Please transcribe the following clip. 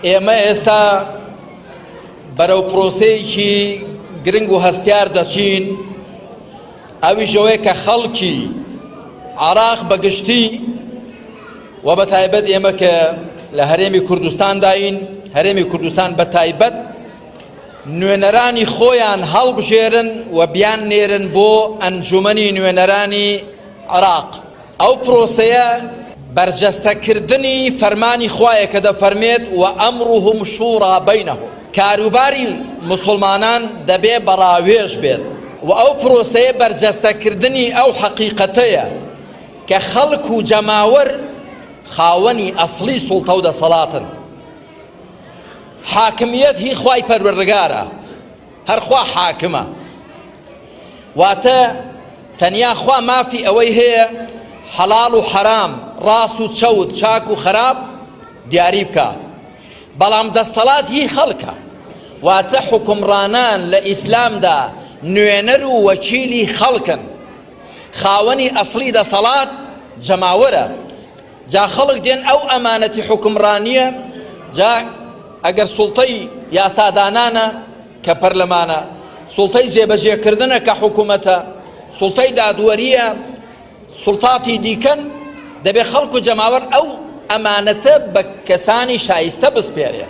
ئێمە ئێستا بەرەو پرۆسەیەکی گرنگ و هەستیار دەچین، ئەویش ئەوەیە کە خەڵکی عراق بە گشتی و بە تایبەت ئێمە کە لە هەرێمی کوردستانداین، هەرێمی کوردستان بە تایبەت نوێنەرانی خۆیان هەڵبژێرن و بیان نێرن بۆ ئەنجومەنی نوێنەرانی عراق. ئەو پرۆسەیە بەرجەستەکردنی فەرمانی خوایە کە دەفەرمێت، وامرهم شورا بینهم، کاروباری موسڵمانان دەبێ بە ڕاوێژ بێت، وە ئەو پرۆسەیە بەرجەستەکردنی ئەو حەقیقەتەیە کە خەڵک و جەماوەر خاوەنی ئەسڵی سوڵتە و دەسەڵاتن. حاکمیەت هی خوای پەروەردگارە، هەر خوا حاکمە، واتە تەنیا خوا مافی ئەوەی هەیە حەڵاڵ و حەرام، ڕاست و چەوت، چاک و خراپ دیاری بکا، بەڵام دەستەڵات هی خەڵکە، واتە حوکمڕانان لە ئیسلامدا نوێنەر و وەکیلی خەڵکن، خاوەنی ئەسڵی دەسەڵات جەماوەرە. جا خەڵک دێن ئەو ئەمانەتی حوکمڕانییە، جا ئەگەر سوڵتەی یاسادانانە کە پەرلەمانە، سوڵتەی جێبەجێکردنە کە حکوومەتە، سوڵتەی دادوەرییە، سوڵتاتی دیکەن، دەبێ خەڵک و جەماوەر ئەو ئەمانەتە بە کەسانی شایستە بسپێرێ.